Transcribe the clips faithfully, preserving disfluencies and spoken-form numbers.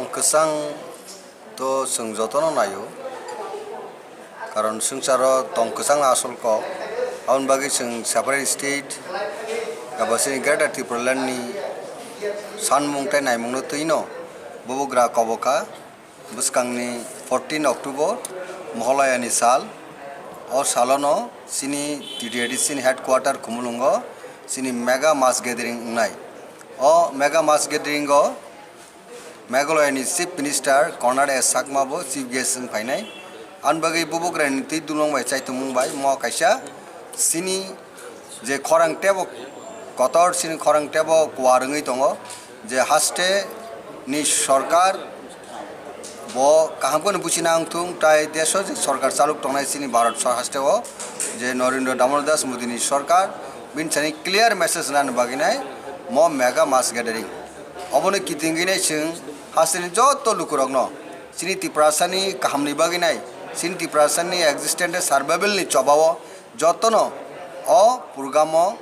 Kwchang to chwng jotono naio, karon swngcharo tong kwchang asol kok. Aboni bagwi chwng separate state eba chini Greater Tipraland ni sanmung tei naimungno twino bubagra kobokha. Bwskangni fourteen October, Mohalayani sal. O salono chini T T A D C ni headquarter Khumulwngo chini mega mass gathering wngnai. O mega mass gathering o Meghalaya ni Chief Minister Conrad S Sangma bo chief guest wng phainai. Ani bagwi bubagrani twi dulong bai chaitumung bai mo kaisa chini je khorang tebo kotor chini khorang tebo kuar wngwi tongo, je haste ni sorkar bo kaham kheno buchina wngthung, tai deso je sorkar chalok tongnai chini Bharat sor haste o je Narendra Damodar Das Modi ni sorkar, bini sani clear message nani bagwi nai mo mega mass gathering. Obono kitingwi nai chwng hasteni joto lukurokno chini Tiprasani kahamni bagwi nai, chini Tiprasani existence survival ni chobao jotono o program o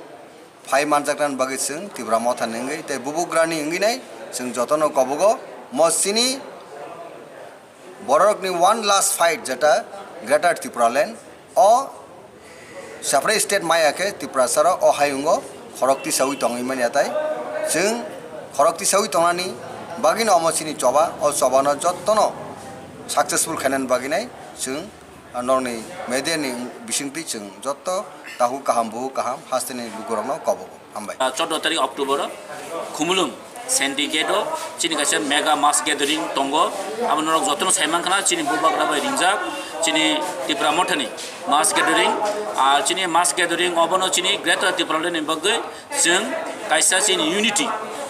phai manjaknani bagwi chwng Tipra Motha ni wngwi tei bubugrani wngwi nai chwng jotono kobogo mo chini bororokni one last fight jeta Greater Tipraland o separate state maya khe Tiprasaro o hayungo khorok tisaui tongwi manya tai chwng khorok tisaui tongnani bagwino omo chini choba o chobano jotono successful khainani bagwi nai chwng norokni media ni bisingtwi chwng joto takhuk kaham bukhuk kaham hasteni lukurokno kobogo. Hambai. Ah, choudo tarik October o Khumulwng Syndicate o chini kaisa mega mass gathering tongo. Abo norok jotono sai mankha na chini bubagra bai ringjak chini Tipra Mothani mass gathering. Ah, chini mass gathering obono chini Greater Tipraland ni bagwi chwng kaisa chini unity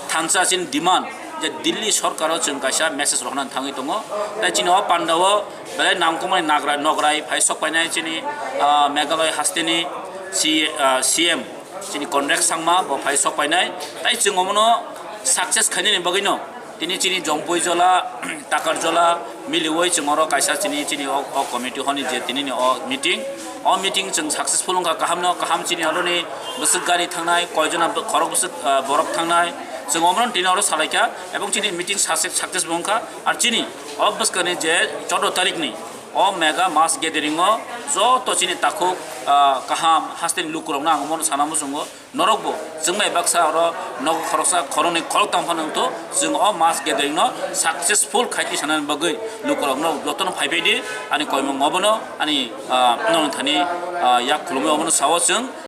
thansa chini demand je Delhi sorkaro chwng kaisa message rohorna thangwi tongo. Tai chini o pandao belai nangkukmani nagra nograi phai sok painai chini, ah, Meghalaya hasteni C-, ah, C M chini Conrad Sangma bo phai sok painai. Tai chwng omono success khainani bagwino tini chini Jompui Jola, Takar Jola miliui chwng oro kaisa chini, chini o, o committee honi je tinini o meeting, o meeting chwng successful wngkha, kahamno kaham chini oroni bwswk gari thangnai, koijona bw-, khorok bwswk, ah, borok thangnai, chwng omono tini oro salaikha, ebong chini meeting success, success bo wngkha. Ar chini o bwskangni je choudo tarikni o mega mass gathering o joto chini takhuk, ah, kaham hasteni lukurokno ang omono sana muchungo. Norokbo chwng bai baksa oro nogo khoroksa khoroknwi khoroktham phano wngtho, chwng o mass gathering no successful khai twi sanani bagwi lukurokno jotono phaibai di, ani koimung obono ani, ah, nongthani, ah, yak khulumwi obono sao chwng.